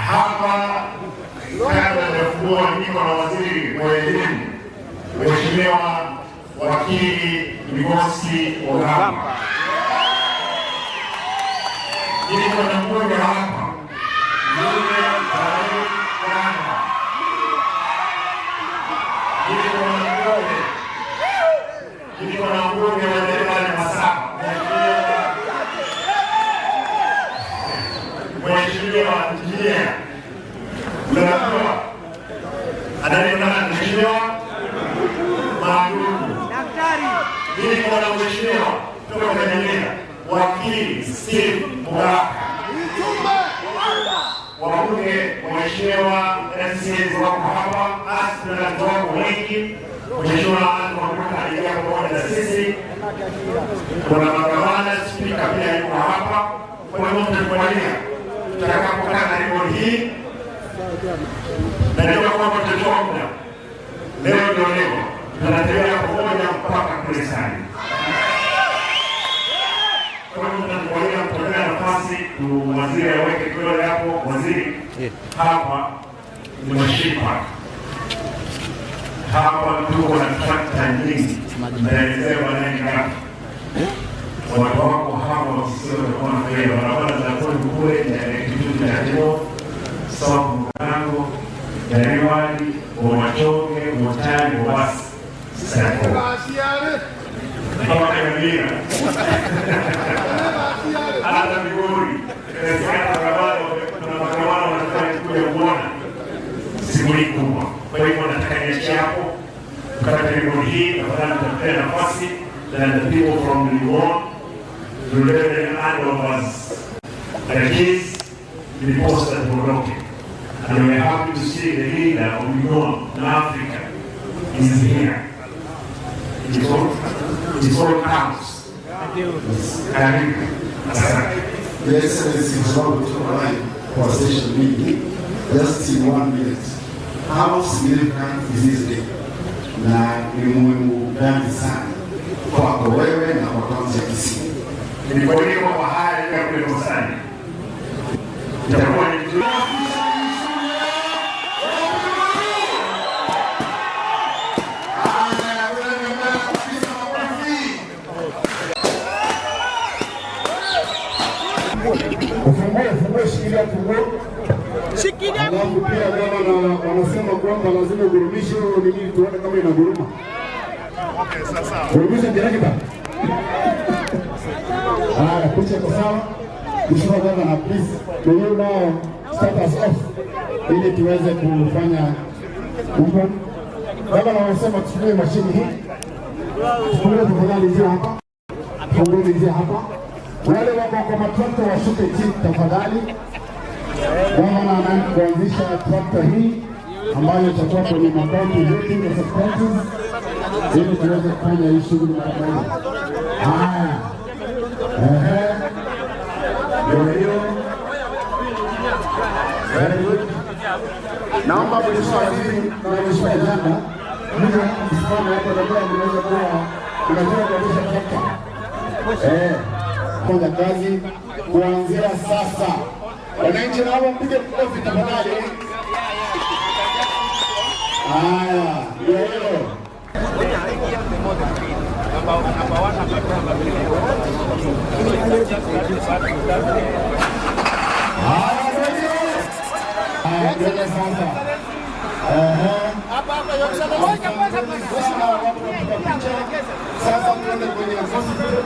Hapa kabla ya niko na waziri wa elimu, Mheshimiwa Wakili Migosi Ogamba. Niko na mbunge hapa Mbunge Barry Ganda. Niko na mbunge wa Nyerere Masaba, Mheshimiwa Injinia, mnajua anaitwa nani? Mheshimiwa Madugu. Niko na mheshimiwa kutoka Tanzania, Wakili Steve Mugaka. Wabunge, mheshimiwa MCAs wako hapa, aspirants wako wengi. Mheshimiwa Anton alikuwa pamoja na sisi. Kuna magavana, spika pia yuko hapa. Kwa hiyo mtakubalia tutakapokaa na ripoti hii, najua kwamba tutachukua muda. Leo ndio leo, tunatembea pamoja mpaka kule Sani. Kwa hiyo mtakubalia, mtapea nafasi tu waziri aweke kidole hapo. Waziri, hapa ni machine park. Hapa tuko na trakta nyingi, naelezea baadaye ni ngapi. Watu wako hapa wakisikia watakuwa na faida. Barabara za kwetu kule Kitutu cha Timo, South Mugango, Jariwali, Bomachoge, Motari, Bobasi, Sako mpaka Nyamira, hata Migori. Inawezekana barabara, kuna magavana wanataka kuja kuona siku hii kubwa. Kwa hivyo nataka niachie hapo, tukate ripoti hii, tafadhali tutapea nafasi then the people from Limon to let them hand over us the keys ndiposa tuondoke. And we are happy to see the leader of Limon in Africa is here. It all counts. Karibu. Asante. Your Excellency, kwa sababu tuko live kwa station mingi, just in one minute. How significant is this day? Na ni muhimu gani sana kwako wewe na kwa kaunti ya Kisii? Nilipoliko kwa haya ya kule Mosani. Itakuwa ni vizuri. Haya, wewe kabisa, makofi. Ufungue, ufungue, shikilia funguo. Alafu pia gavana wanasema kwamba lazima ugurumishe hiyo nini tuone kama inaguruma. Gurumisha director. Haya, picha iko sawa. Mheshimiwa Gavana, please, may you now start us off ili tuweze kufanya huko. Gavana wanasema tutumie mashini hii. Tufungue tafadhali njia hapa. Fungueni njia hapa. Wale wako kwa matrakta washuke chini tafadhali. Gavana anaenda kuanzisha trakta hii ambayo itakuwa kwenye makaunti zetu na sub-counties ili tuweze kufanya hii shughuli mara moja. Haya, ehe, ndio hiyo. Very good. Naomba Mheshimiwa Waziri na Mheshimiwa Janda mje msimame hapo, najua mnaweza kuwa unajua kuendesha trakta. Kwanza kazi kuanzia sasa. Wananchi, naomba mpige makofi tafadhali. Haya, ndio hiyo. Number one, number two, number three. Just start. Haya, ndio hiyo. Haya, ndio sasa. Ehe. Asanteni sana watu wapiga picha. Sasa tuende kwenye